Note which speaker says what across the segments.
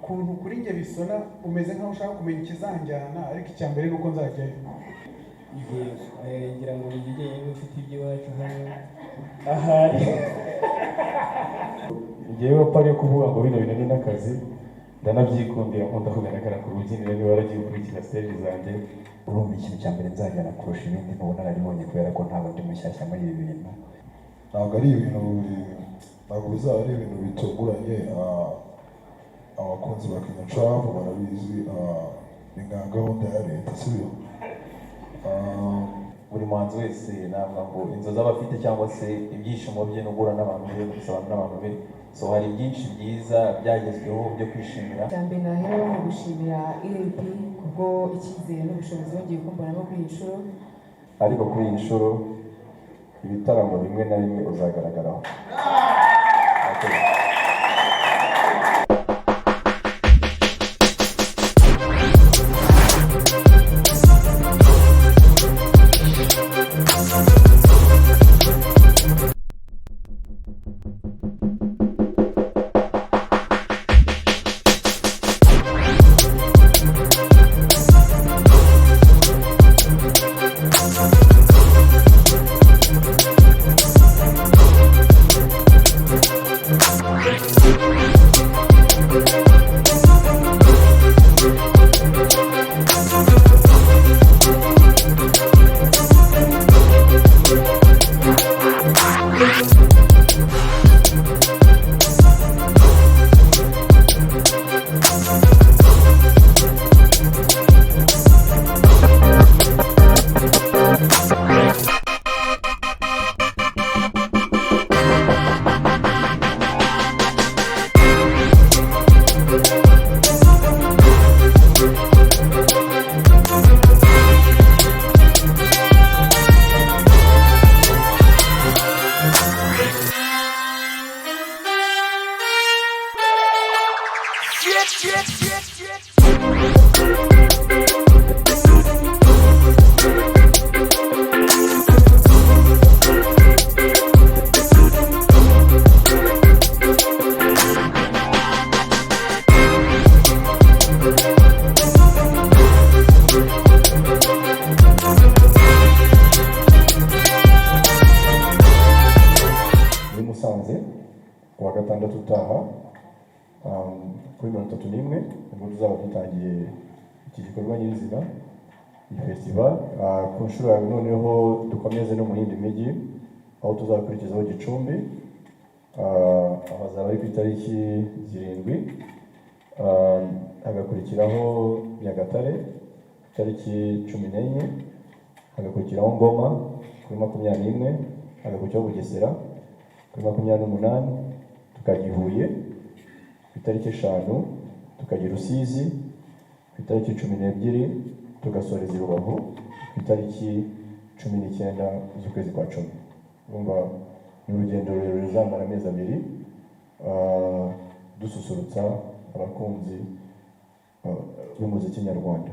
Speaker 1: Ukuntu kuri njye bisona, umeze nkaho ushaka kumenya ikizanjyana, ariko icya mbere ni uko nzajyayo.
Speaker 2: Yego, ngira ngo ujye niba ufite iby'iwacu hano ahari.
Speaker 3: Ngewe pari yo kuvuga ngo bino bintu ni n'akazi, ndanabyikundira, nkunda kugaragara ku rubyiniro. Niba waragiye ukurikira stage zanjye.
Speaker 4: Urumva, ikintu cya mbere nzajyana kurusha ibindi ni ubunararibonye, kubera ko ntabwo ndi mushyashya muri ibi bintu.
Speaker 5: Ntabwo ari ibintu, ntabwo bizaba ari ibintu bitunguranye. Abakunzi ba Kinyatrap barabizi, ni nka gahunda ya leta, sibyo?
Speaker 6: Buri muhanzi wese navuga ngo inzozi aba afite cyangwa se ibyishimo bye ni uguhura n'abantu be no gusabana n'abantu be. So hari byinshi byiza byagezweho byo kwishimira.
Speaker 7: Icya mbere naheraho mu gushimira EAP kubwo icyizere n'ubushobozi bongeye kumbonamo kuri iyi nshuro.
Speaker 3: Ariko kuri iyi nshuro ibitaramo bimwe na bimwe uzagaragaraho. Murakoze. Muri Musanze ku wa gatandatu utaha, kuri 31, nibwo tuzaba dutangiye iki gikorwa nyirizina, iyi festival. Ku nshuro ya noneho dukomeze no mu yindi mijyi, aho tuzakurikizaho Gicumbi. Aho hazaba ari ku itariki 7, hagakurikiraho Nyagatare ku itariki 14, hagakurikiraho Ngoma kuri 21, hagakurikiraho Bugesera kuri 28, tukajya i Huye ku itariki 5, tukajya i Rusizi ku itariki 12, tugasoreza i Rubavu ku itariki 19 z'ukwezi kwa 10. Urumva ni urugendo rurerure ruzamara amezi 2, dususurutsa abakunzi b'umuziki nyarwanda.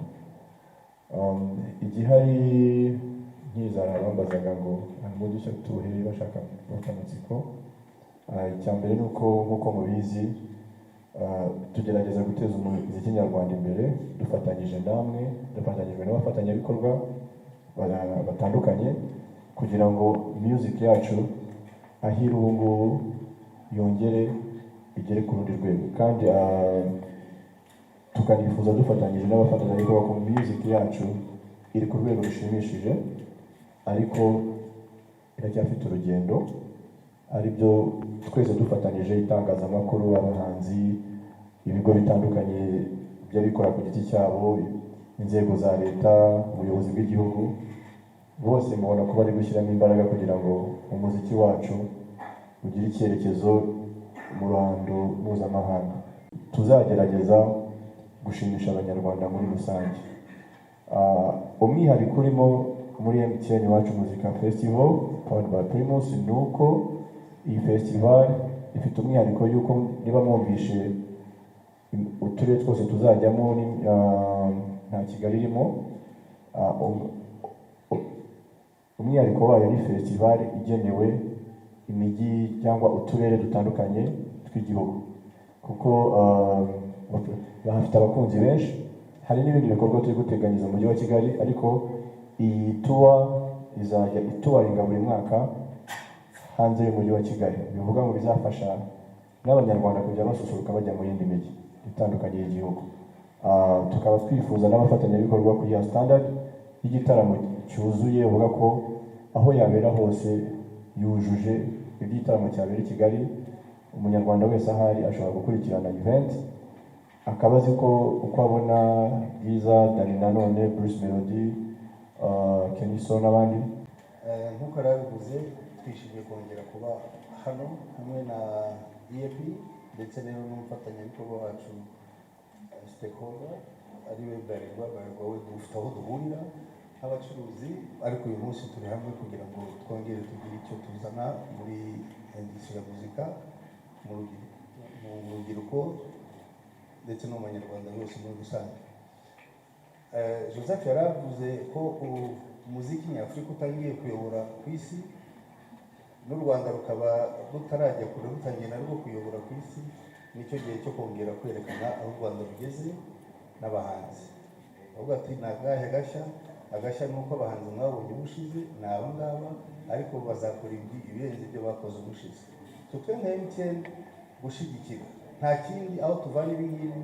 Speaker 3: Igihari nkizana, bambazaga ngo harimo udushya tuhe, bashaka bafite amatsiko. Icya mbere ni uko, nk'uko mubizi, tugerageza guteza umuziki nyarwanda imbere dufatanyije namwe, dufatanyijwe n'abafatanyabikorwa batandukanye, kugira ngo music yacu aho iri ubu ngubu yongere igere ku rundi rwego. Kandi tukanifuza dufatanyije n'abafatanyabikorwa ko music yacu iri ku rwego rushimishije, ariko iracyafite urugendo, aribyo twese dufatanyije: itangazamakuru, abahanzi, ibigo bitandukanye by'abikora ku giti cyabo, inzego za leta, ubuyobozi bw'igihugu, bose mubona ko bari gushyiramo imbaraga kugira ngo umuziki wacu ugire icyerekezo mu ruhando mpuzamahanga. Tuzagerageza gushimisha Abanyarwanda muri rusange. Umwihariko urimo muri MTN Iwacu Muzika Festival powered by Primus ni uko iyi festival ifite umwihariko y'uko, niba mwumvishe, uturere twose tuzajyamo nta Kigali irimo. Umwihariko wayo ni festival igenewe imijyi cyangwa uturere dutandukanye tw'igihugu, kuko Bahafite abakunzi benshi. Hari n'ibindi bikorwa turi guteganyiza mu mujyi wa Kigali, ariko iyi tour izajya itouringa buri mwaka hanze y'umujyi wa Kigali, bivuga ngo bizafasha n'Abanyarwanda kujya basusuruka bajya mu yindi mijyi itandukanye y'igihugu. Tukaba twifuza n'abafatanyabikorwa kugira standard y'igitaramo cyuzuye, uvuga ko aho yabera hose yujuje iby'igitaramo cyabera i Kigali. Umunyarwanda wese ahari ashobora gukurikirana event, akaba azi ko uko abona Bwiza, Danny Nanone, Bruce Melody, Kenny Sol n'abandi.
Speaker 8: Nk'uko yarabivuze, twishimiye kongera kuba hano hamwe na EAP, ndetse rero n'umufatanyabikorwa wacu, stakeholder, ariwe Bralirwa. Bralirwa we dufite aho duhurira nk'abacuruzi, ariko uyu munsi turi hamwe kugira ngo twongere tugire icyo tuzana muri industry ya muzika, mu rubyiruko ndetse no mu Banyarwanda bose muri rusange. Joseph yaravuze ko umuziki nyafurika utangiye kuyobora ku isi, n'u Rwanda rukaba rutarajya kure, rutangiye narwo kuyobora ku isi. Nicyo gihe cyo kongera kwerekana aho u Rwanda rugeze n'abahanzi. Avuga ati: "Ni agahe gashya?" Agashya ni uko abahanzi mwabonye ubushize ni aba ngaba, ariko bazakora ibirenze ibyo bakoze ubushize. So twe nka MTN gushyigikira nta kindi, aho tuvana ibi ngibi,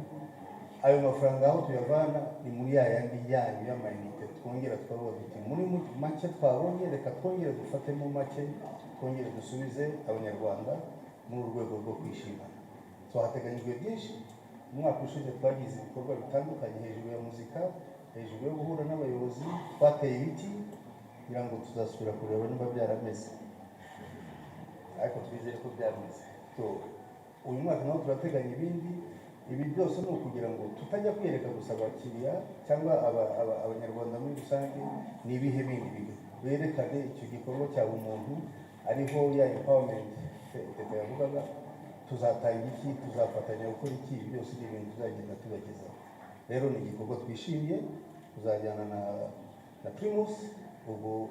Speaker 8: ayo mafaranga aho tuyavana ni muri ya yandi yanyu y'amayinite. Twongera tukavuga tuti: muri make twabonye, reka twongere dufatemo make, twongere dusubize Abanyarwanda muri uru rwego rwo kwishimana. So hateganyijwe byinshi. Umwaka ushize twagize ibikorwa bitandukanye hejuru ya muzika, hejuru yo guhura n'abayobozi, twateye ibiti, kugira ngo tuzasubira kureba niba byarameze, ariko twizere ko byameze. So uyu mwaka nawo turateganya ibindi. Ibi byose ni ukugira ngo tutajya kwiyereka gusa abakiriya cyangwa Abanyarwanda muri rusange. Ni ibihe bindi berekane icyo gikorwa cya bumuntu, ariho ya empowerment Teta yavugaga. Tuzatanga iki? Tuzafatanya gukora iki? Ibi byose ni ibintu tuzagenda tubagezaho. Rero ni igikorwa twishimiye kuzajyana na Primus. Ubwo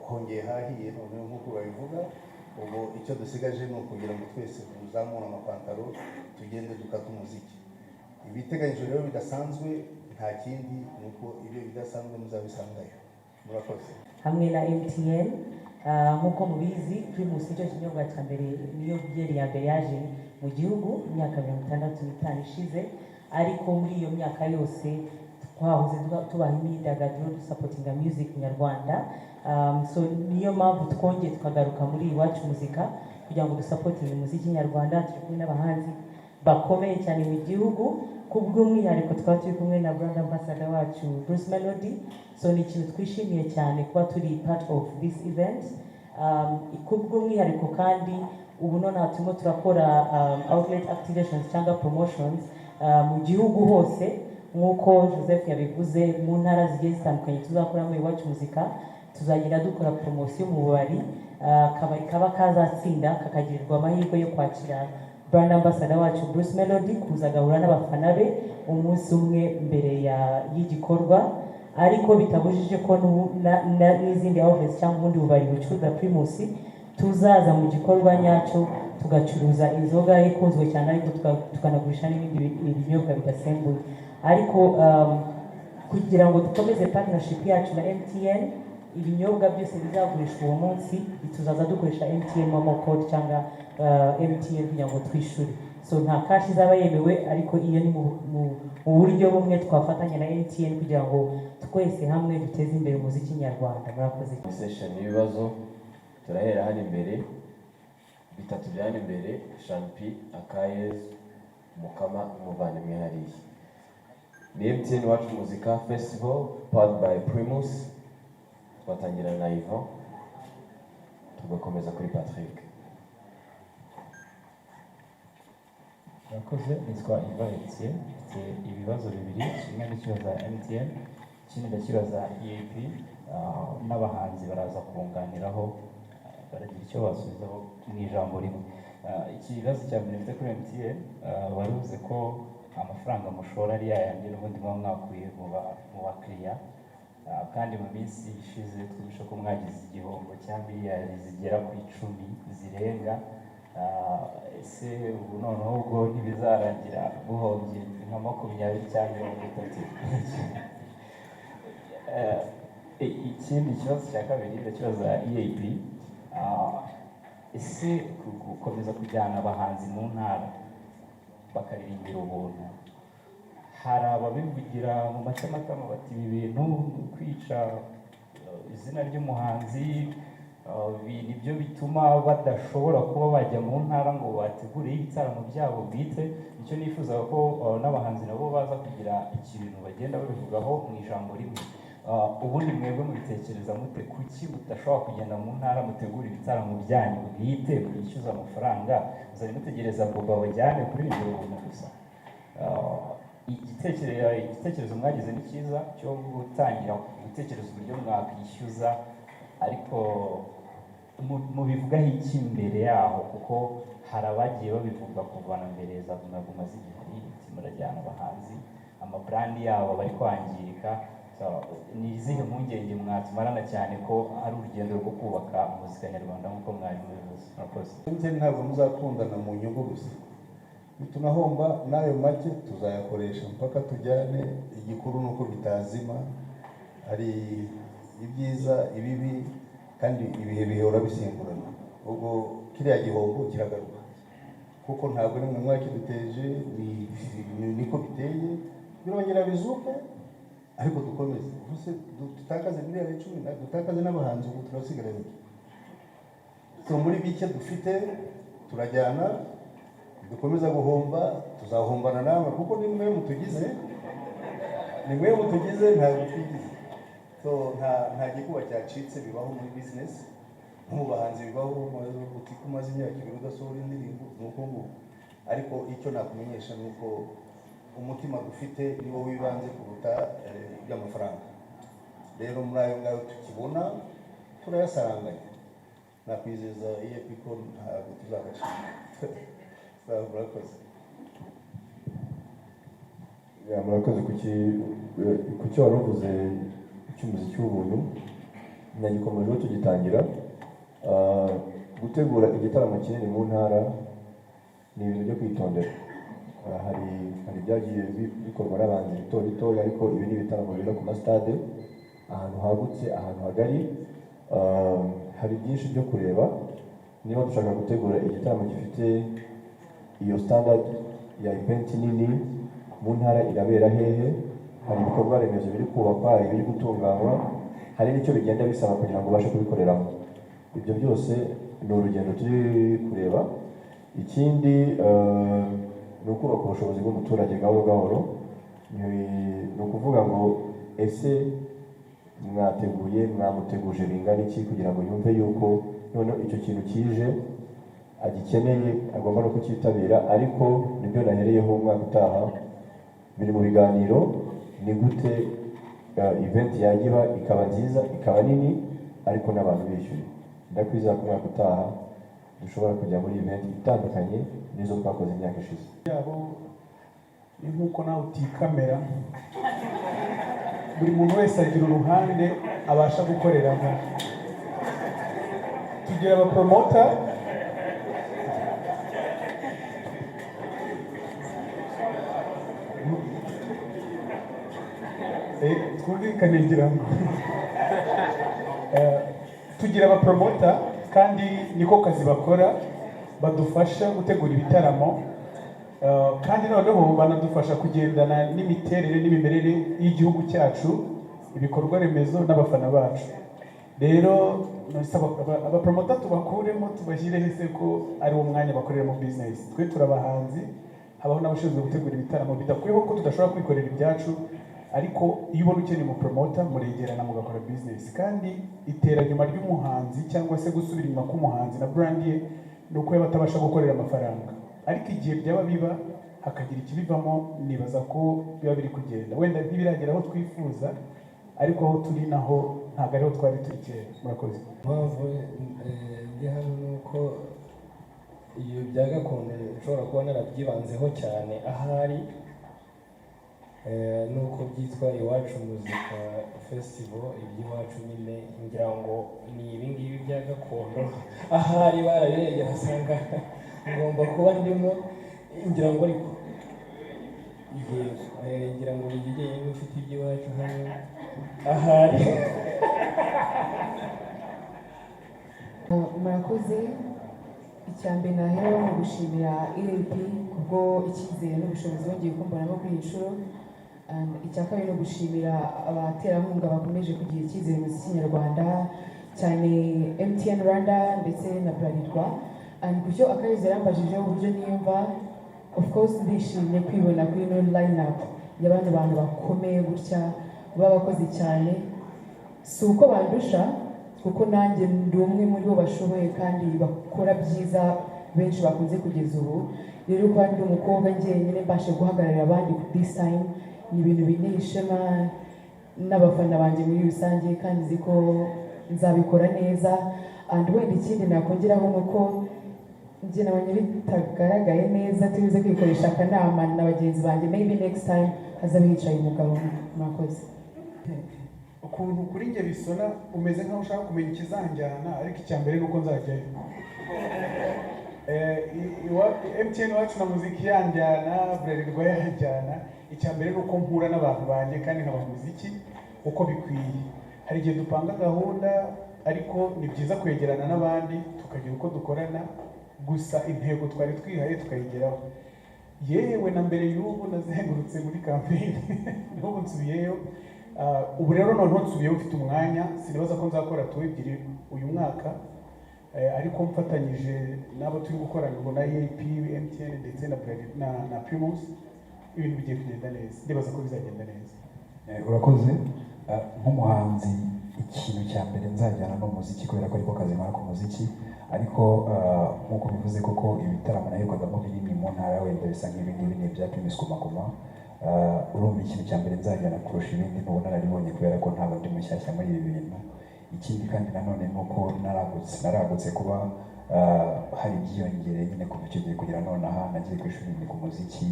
Speaker 8: hongeye hahiye noneho, nk'uko babivuga. Ubwo icyo dusigaje ni ukugira ngo twese tuzamure amapantaro, tugende dukate umuziki. Ibiteganyijwe rero bidasanzwe nta kindi, ni uko ibyo bidasanzwe muzabisangayo. Murakoze.
Speaker 7: Hamwe na MTN. Nk'uko mubizi, Primus nicyo kinyobwa cya mbere, niyo byeri ya mbere yaje mu gihugu imyaka 65 ishize. Ariko muri iyo myaka yose twahoze tubaha imyidagaduro, dusupportinga music nyarwanda. So niyo mpamvu twongeye tukagaruka muri Iwacu Muzika kugira ngo dusupportinge umuziki nyarwanda. Turi kumwe n'abahanzi bakomeye cyane mu gihugu, kubw'umwihariko tukaba turi kumwe na brand ambassador wacu Bruce Melody. So ni ikintu twishimiye cyane kuba turi part of this event. Kubw'umwihariko kandi ubu nonaha turimo turakora outlet activations cyangwa promotions mu gihugu hose. Nk'uko Joseph yabivuze, mu ntara zigiye zitandukanye tuzakoramo Iwacu Muzika, tuzagenda dukora poromosiyo mu bubari. Akabari kaba kazatsinda kakagirirwa amahirwe yo kwakira brand ambassador wacu Bruce Melody, kuza agahura n'abafana be umunsi umwe mbere y'igikorwa. Ariko bitabujije ko n'izindi outlets cyangwa ubundi bubari bucuruza Primus tuzaza mu gikorwa nyacyo, tugacuruza inzoga ikunzwe cyane, ariko tukanagurisha n'ibindi binyobwa bidasembuye. Ariko kugira ngo dukomeze partnership yacu na MTN, ibinyobwa byose bizagurishwa uwo munsi tuzaza dukoresha MTN MoMo code cyangwa MTN kugira ngo twishyure. So nta cash izaba yemewe, ariko iyo ni mu buryo bumwe twafatanya na MTN kugira ngo twese hamwe duteze imbere umuziki nyarwanda. Murakoze.
Speaker 9: Session y'ibibazo, turahera hano imbere, bitatu bya hano imbere: Shampi, Akayezu, Mukama n'umuvandimwe hariya. Ni MTN Iwacu Muzika Festival powered by Primus. Twatangira na Ivan, tugakomeza kuri Patrick.
Speaker 10: Murakoze, nitwa Iva Etienne, mfite ibibazo bibiri. Kimwe ndakibaza MTN, ikindi ndakibaza EAP, n'abahanzi baraza kunganiraho, baragira icyo basubizaho mu ijambo rimwe. Ikibazo cya mbere mfite kuri MTN, wari uzi ko amafaranga mushora ari yayandi n'ubundi muba mwakuye mu bakiriya, kandi mu minsi ishize twumvishe ko mwagize igihombo cya miliyari zigera ku 10 zirenga. Ese ubu noneho ubwo ntibizarangira buhombye nka 20 cyangwa 30? Ikindi kibazo cya kabiri ndakibaza EAP. Ese gukomeza kujyana abahanzi mu ntara bakaririmbira ubuntu, hari ababivugira mu matamatama bati ibi bintu ni ukwica izina ry'umuhanzi, ibi nibyo bituma badashobora kuba bajya mu ntara ngo bategure ibitaramo byabo bwite. Icyo nifuzaga ko n'abahanzi nabo baza kugira ikintu bagenda babivugaho mu ijambo rimwe. Ubundi mwebwe mubitekereza mute? Kuki mudashobora kugenda mu ntara mutegura ibitaramo byanyu bwite, mwishyuza amafaranga, muzajya mutegereza ngo babajyane kuririmbira ubuntu gusa? Igitekerezo mwagize ni cyiza cyo gutangira gutekereza uburyo mwakwishyuza, ariko mubivugaho iki mbere yaho? Kuko hari abagiye babivuga kuva na mbere za Guma Guma zigihari, murajyana abahanzi amabrandi yabo bari kwangirika. Ni izihe mpungenge mwatumarana, cyane ko ari urugendo rwo kubaka muzika nyarwanda nk'uko mwari mubivuze? Murakoze.
Speaker 8: MTN ntabwo muzakundana mu nyungu gusa, nitunahomba n'ayo make tuzayakoresha mpaka tujyane. Igikuru ni uko bitazima. Hari ibyiza, ibibi, kandi ibihe bihora bisimburana. Ubwo kiriya gihombo kiragaruka, kuko ntabwo ni mwe mwakiduteje, niko biteye, birongera bizuke, ariko dukomeze. Ubuse dutakaze miliyari 10, dutakaze n'abahanzi, ubu turasigaranye iki? So muri bike dufite turajyana, dukomeza guhomba tuzahombana namwe, kuko ni mwe mutugize, ni mwe mutugize, ntabwo twigize. So nta gikuba cyacitse. Bibaho muri business, no mu bahanzi bibaho. Uti ko umaze imyaka 2 udasohora indirimbo, ni uko nguko. Ariko icyo nakumenyesha ni uko umutima dufite niwo w'ibanze kuruta iby'amafaranga. Rero muri ayo ngayo tukibona turayasaranganya. Nakwizeza EAP ko ntabwo tuzagacika. Murakoze.
Speaker 3: Ya, murakoze. Ku cyo wari uvuze cy'umuziki w'ubuntu, nagikomejeho tugitangira. Gutegura igitaramo kinini mu ntara ni ibintu byo kwitondera. Hari ibyagiye bikorwa n'abahanzi bito bitoya, ariko ibi ni ibitaramo bibera ku masitade, ahantu hagutse, ahantu hagari. Hari byinshi byo kureba. Niba dushaka gutegura igitaramo gifite iyo standard ya event nini mu ntara, irabera hehe? Hari ibikorwa remezo biri kubakwa, hari ibiri gutunganywa, hari n'icyo bigenda bisaba kugira ngo ubashe kubikoreramo. Ibyo byose ni urugendo turi kureba. Ikindi ni ukubaka ubushobozi bw'umuturage gahoro gahoro. Ni ukuvuga ngo ese mwateguye, mwamuteguje bingana iki kugira ngo yumve yuko noneho icyo kintu kije agikeneye, agomba no kucyitabira? Ariko nibyo nahereyeho, umwaka utaha biri mu biganiro, ni gute event yajya iba ikaba nziza, ikaba nini, ariko n'abantu bishyuye. Ndakwizera ko umwaka utaha dushobora kujya muri event itandukanye n'izo twakoze imyaka ishize.
Speaker 1: Yabo ni nk'uko nawe utikamera, buri muntu wese agira uruhande abasha gukoreramo. Tugira abapromota. Twumvikane, ngira ngo tugira abapromota kandi niko kazi bakora, badufasha gutegura ibitaramo. Kandi noneho banadufasha kugendana n'imiterere n'imimerere y'igihugu cyacu, ibikorwa remezo n'abafana bacu. Rero abapromota tubakuremo tubashyire hese ko ari wo mwanya bakoreramo business? Twe turabahanzi, habaho n'abashinzwe gutegura ibitaramo. Bidakuyeho ko tudashobora kwikorera ibyacu, ariko iyo ubona ukeneye umupromota muregerana mugakora business. Kandi iteranyuma ry'umuhanzi cyangwa se gusubira inyuma k'umuhanzi na brand ye ni uko yaba atabasha gukorera amafaranga. Ariko igihe byaba biba hakagira ikibivamo, nibaza ko biba biri kugenda. Wenda ntibiragera aho twifuza, ariko aho turi naho ntabwo ariho twari turi kera. Murakoze.
Speaker 2: Impamvu ndi hano ni uko ibyo bya gakondo nshobora kuba narabyibanzeho cyane ahari, nuko byitwa Iwacu Muzika Festival. Iby'iwacu nyine ngira ngo ni ibingibi bya gakondo, ahari barabirebye basanga Ngomba kuba ndimo, ngira ngo, ariko yego, ngira ngo ni jyenyine ufite iby'iwacu hano ahari.
Speaker 11: Murakoze. Icya mbere naheraho mu gushimira EAP kubwo icyizere n'ubushobozi bongeye kumbonamo kuri iyi nshuro. Icya kabiri ni ugushimira abaterankunga bakomeje kugira icyizere mu muziki nyarwanda, cyane MTN Rwanda ndetse na Bralirwa. And ku cyo Akayezu yarambajijeho, uburyo niyumva, of course ndishimye kwibona kuri ino line up y'abandi bantu bakomeye gutya, b'abakozi cyane. Si uko bandusha, kuko nanjye ndi umwe muri bo bashoboye kandi bakora byiza benshi bakunze kugeza ubu. Rero kuba ndi umukobwa njyenyine mbashe guhagararira abandi this time ni ibintu binteye ishema n'abafana banjye muri rusange, kandi nzi ko nzabikora neza. And wenda ikindi nakongeraho ni uko njye nabonye bitagaragaye neza, tubuze kwikoresha akanama na bagenzi banjye, maybe next time hazaba hicaye umugabo. Murakoze.
Speaker 1: Ukuntu kuri njye bisona, umeze nkaho ushaka kumenya ikizanjyana, ariko icya mbere ni uko nzajyayo. MTN Iwacu na Muzika yanjyana, Bralirwa yanjyana, icya mbere ni uko mpura n'abantu banjye kandi nkaba muziki uko bikwiye. Hari igihe dupanga gahunda, ariko ni byiza kwegerana n'abandi tukagira uko dukorana, gusa intego twari twihaye tukayigeraho. Yewe, na mbere y'ubu nazengurutse muri campaign, n'ubu nsubiyeyo. Ubu rero noneho nsubiyeyo mfite umwanya. Sinibaza ko nzakora tour ebyiri uyu mwaka, ariko mfatanyije n'abo turi gukorana ubwo na EAP, MTN ndetse na Primus, ibintu bigiye kugenda neza, ndibaza ko bizagenda neza.
Speaker 4: Urakoze. Nk'umuhanzi ikintu cya mbere nzajyana n'umuziki, kubera ko ariko kazi nkora ku muziki. Ariko nk'uko bivuze koko, ibitaramo naherukwagamo binini mu ntara wenda bisa nk'ibi ngibi ni ibya Primus Guma Guma. Urumva ikintu cya mbere nzajyana kurusha ibindi ni ubunararibonye, kubera ko ntabwo ndi mushyashya muri ibi bintu. Ikindi kandi nanone ni uko naragutse, kuba hari ibyiyongereye nyine kuva icyo gihe kugera nonaha. Nagiye ku ishuri niga umuziki,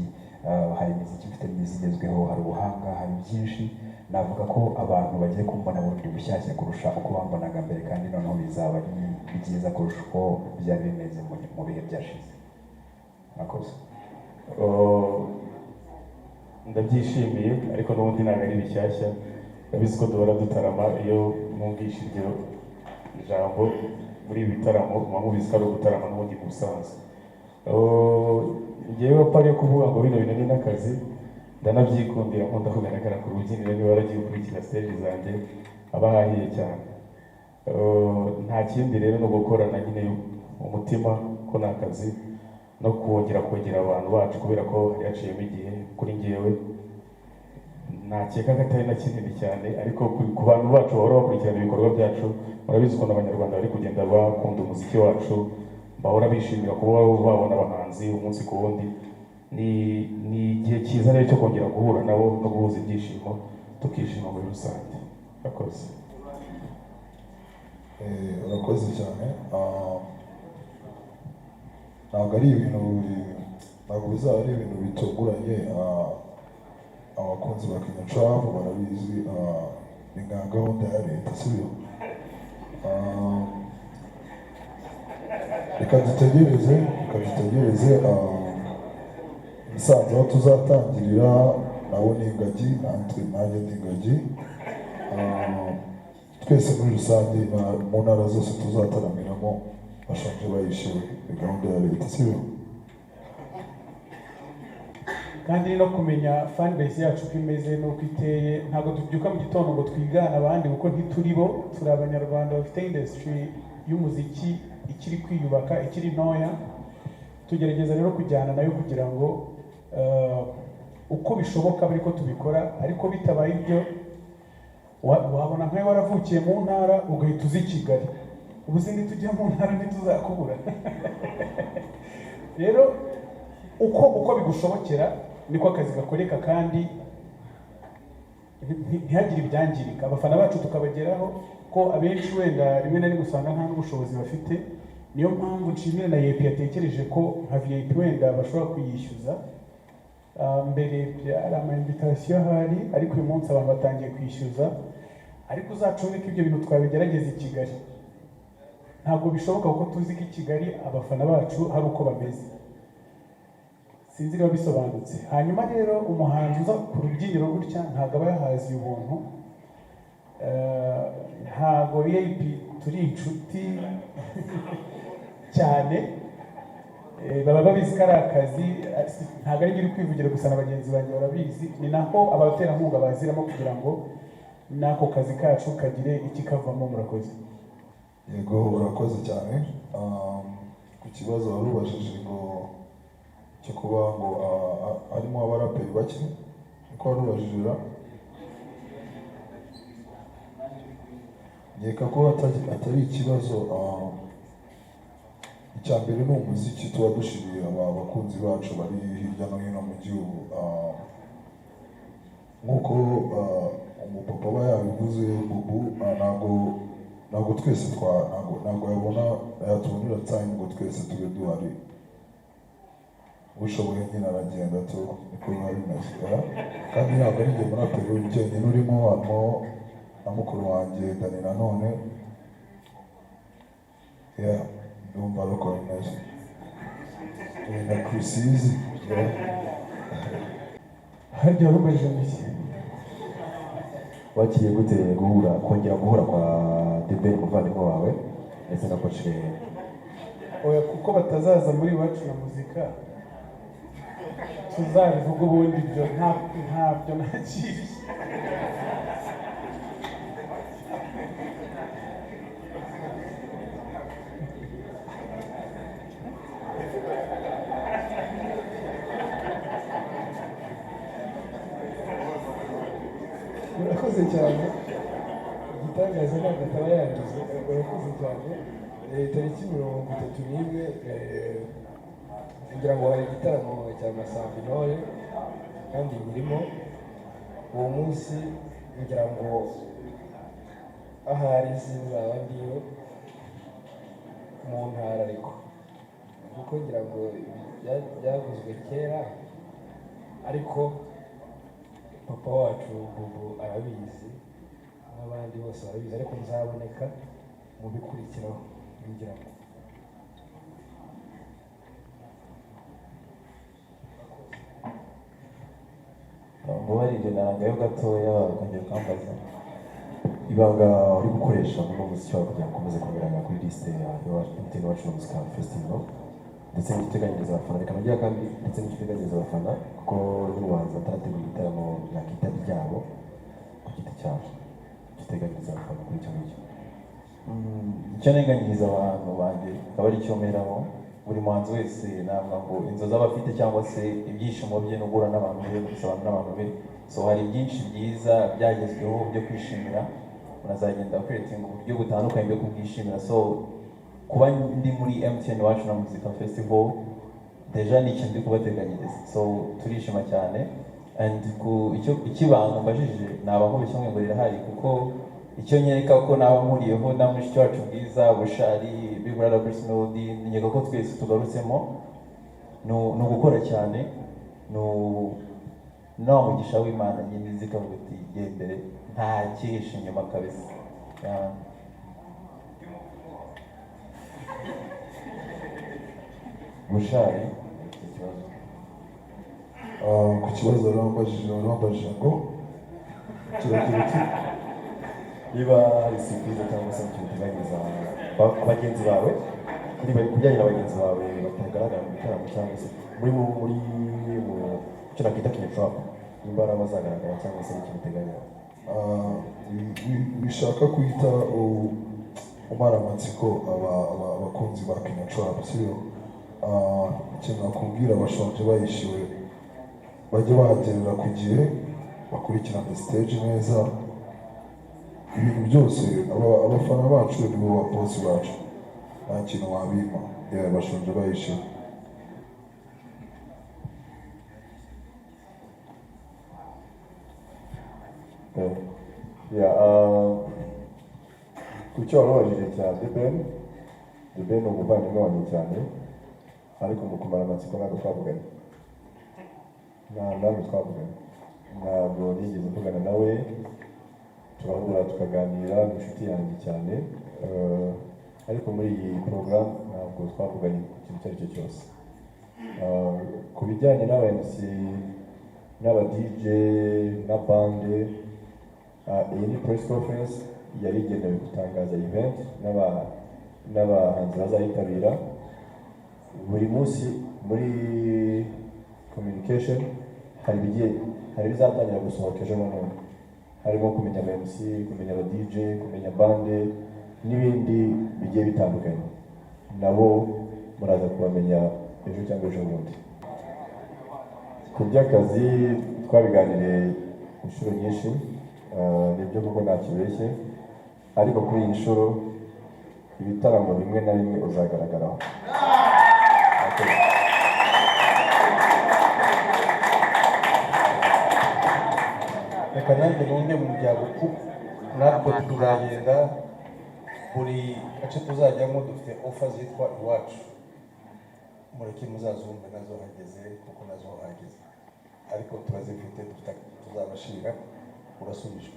Speaker 4: hari imiziki mfite myiza igezweho, hari ubuhanga, hari byinshi. Navuga ko abantu bagiye kumbona bundi bushyashya kurusha uko bambonaga mbere, kandi noneho bizaba ari byiza kurusha uko byari bimeze mu bihe byashize. Murakoze.
Speaker 12: Oh, ndabyishimiye, ariko n'ubundi ntabwo ari bishyashya. Ndabizi ko duhora dutarama. Iyo mwumvishe iryo jambo muri ibi bitaramo, muba mubizi ko ari ugutarama n'ubundi mu busanzwe. Oh, njyewe part yo kuvuga ngo bino bintu ni n'akazi, ndanabyikundira. Nkunda kugaragara ku rubyiniro. Niba waragiye ukurikira stage zanjye, aba hahiye cyane. Oh, nta kindi rero ni ugukorana nyine umutima ko ni akazi, no kongera kwegera abantu bacu, kubera ko hari haciyemo igihe. Kuri njyewe nakeka ko atari na kinini cyane, ariko ku bantu bacu bahora bakurikirana ibikorwa byacu, murabizi ukuntu Abanyarwanda bari kugenda bakunda umuziki wacu, bahora bishimira kuba babona abahanzi umunsi ku wundi. Ni igihe cyiza rero cyo kongera guhura nabo no guhuza ibyishimo, tukishima muri rusange. Urakoze.
Speaker 5: Urakoze cyane. Ntabwo ari ibintu ntabwo bizaba ari ibintu bitunguranye. Abakunzi ba Kinyatrap barabizi, ni nka gahunda ya leta, sibyo? Reka dutegereze Musanze aho tuzatangirira. Nabo ni ingagi, natwe, nanjye ni ingagi. Twese muri rusange mu ntara zose tuzataramiramo bashonje bayishyuwe. Ni gahunda ya leta, sibyo?
Speaker 1: Kandi no kumenya fan base yacu uko imeze n'uko iteye. Ntabwo tubyuka mu gitondo ngo twigane abandi, kuko ntituri bo. Turi Abanyarwanda bafite industry y'umuziki ikiri kwiyubaka, ikiri ntoya. Tugerageza rero kujyana nayo kugira ngo uko bishoboka abe ariko tubikora. Ariko bitabaye ibyo, wabona nkawe waravukiye mu ntara ugahita uza i Kigali, ubu se nitujya mu ntara ntituzakubura? Rero uko bigushobokera niko akazi gakoreka, kandi ntihagire ibyangirika, abafana bacu tukabageraho, ko abenshi wenda rimwe na rimwe usanga nta n'ubushobozi bafite. Niyo mpamvu nshimira na EAP yatekereje ko nka VIP wenda bashobora kuyishyuza. Mbere byari ama invitation ahari, ariko uyu munsi abantu batangiye kwishyuza. Ariko uzacunge ko ibyo bintu twabigerageza i Kigali. Ntabwo bishoboka, kuko tuzi ko i Kigali abafana bacu hari uko bameze. Sinzi niba bisobanutse. Hanyuma rero, umuhanzi uza ku rubyiniro gutya ntabwo aba yahaziye ubuntu. Ntabwo EAP turi inshuti cyane. Baba babizi ko ari akazi. Ntabwo ari njye uri kwivugira gusa, na bagenzi banjye barabizi. Ni naho abaterankunga baziramo kugira ngo n'ako kazi kacu kagire ikikavamo. Murakoze.
Speaker 5: Yego, urakoze cyane. Ku kibazo wari ubajije ngo cyo kuba ngo harimo abaraperi bake, niko wari ubajije ra? Nkeka ko atari ikibazo. Icya mbere ni umuziki tuba dushimiye aba bakunzi bacu bari hirya no hino mu gihugu. Nk'uko umupapa aba yabivuze, Bubu, ntabwo twese twa ntabwo yabona yatubonera time ngo twese tube duhari. Ushoboye nyine aragenda tu, niko biba bimeze, yeah. Kandi ntabwo ari njye muraperi jyenyine urimo, harimo na mukuru wanjye Dani nanone. Yeah, ndumva ari uko bimeze. Na Chriss Eazy, yeah.
Speaker 1: Harya warubajije ngo iki?
Speaker 3: Wakiriye gute guhura, kongera guhura kwa The Ben umuvandimwe wawe ndetse na Coach Gael?
Speaker 1: Oya, kuko batazaza muri Iwacu na Muzika, tuzabivuga ubundi. Ibyo ntabyo nakiriye.
Speaker 2: Urakoze cyane. Igitangaza ntabwo ataba yangize. Urakoze cyane. Tariki 31, ngira ngo hari igitaramo cya Masamba Intore kandi nyirimo uwo munsi. Ngira ngo ahari sinzaba ndiyo mu ntara, ariko kuko ngira ngo byavuzwe kera, ariko papa wacu Bubu arabizi n'abandi bose barabizi, ariko nzaboneka mu bikurikiraho, ngira ngo.
Speaker 6: Mbabarire, narangayo gatoya, bakongera ukambaza.
Speaker 3: Ibanga uri gukoresha muri uno muziki wawe kugira ngo ukomeze kugaragara kuri lisite ya MTN Iwacu na Muzika Festival, ndetse n'icyo uteganyiriza abafana. Reka nongere kandi, ndetse n'icyo uteganyiriza abafana, kuko n'ubuhanzi batarategura ibitaramo nakita byabo ku giti cyabo. Icyo uteganyiriza abafana kuri icyo ngicyo?
Speaker 6: Icyo nteganyiriza abantu banjye akaba ari cyo mperaho. Buri muhanzi wese navuga ngo inzozi aba afite cyangwa se ibyishimo bye ni uguhura n'abantu be, gusabana n'abantu be. So hari byinshi byiza byagezweho byo kwishimira, unazagenda creating uburyo butandukanye bwo kubwishimira. So kuba ndi muri MTN Iwacu na Muzika Festival déjà ni ikintu ndi kubateganyiriza, so turishima cyane. And ku icyo ikibanga mbajije, naba nkubeshye ngo rirahari, kuko icyo nkeka ko naba mpuriyeho na mushiki wacu Bwiza, Bushali, Big Brother Bruce Melody, nkeka ko twese tugarutsemo ni ugukora cyane, ni na wa mugisha w'Imana nyine zikavuga uti gendere, nta cyihishe inyuma kabisa. Yeah.
Speaker 3: Bushali, iki kibazo.
Speaker 5: Ku kibazo wari wambajije ngo kiragira uti?
Speaker 3: Niba hari surprise cyangwa se ikintu uteganyiriza bagenzi bawe kuri bari kubijyanye na bagenzi bawe batagaragara mu bitaramo, cyangwa se muri mu icyo nakwita Kinyatrap, nimba hari abazagaragara cyangwa se ikintu uteganya.
Speaker 5: Wishaka guhita umara amatsiko abakunzi ba Kinyatrap, sibyo? Ikintu nakubwira, bashonje bayishyuwe, bajye bahagerera ku gihe, bakurikirane stage neza, ibintu byose. Abafana bacu nibo ba boss bacu, nta kintu wabima. Yeah, bashonje bayishyuwe.
Speaker 3: Yeah, ku cyo wari cya The Ben, The Ben ni umuvandimwe wanjye cyane, ariko mu kumara amatsiko ntabwo twavuganye, nta namwe twavuganye, ntabwo nigeze mvugana nawe. Turahura tukaganira, ni inshuti yanjye cyane. Ariko muri iyi porogaramu ntabwo twavuganye ku kintu icyo ari cyo cyose. Ku bijyanye n'aba MC n'aba DJ na band, iyi ni press conference yari igenewe gutangaza event n'abahanzi bazayitabira. Buri munsi muri communication hari ibizatangira gusohoka ejo nanone, harimo kumenya aba MC, kumenya aba DJ, kumenya band n'ibindi bigiye bitandukanye. Nabo muraza kubamenya ejo cyangwa ejo bundi. Ku by'akazi twabiganiriye inshuro nyinshi, nibyo koko ntakibeshye, ariko kuri iyi nshuro ibitaramo bimwe na bimwe uzagaragaraho. Murakoze.
Speaker 8: Reka nanjye nunge mu bya buku. Natwe tuzagenda buri gace tuzajyamo dufite offer zitwa Iwacu. Mureke muzazumve nazo hageze, kuko nazo hageze, ariko turazifite, dufite tuzabashira. Urasubijwe.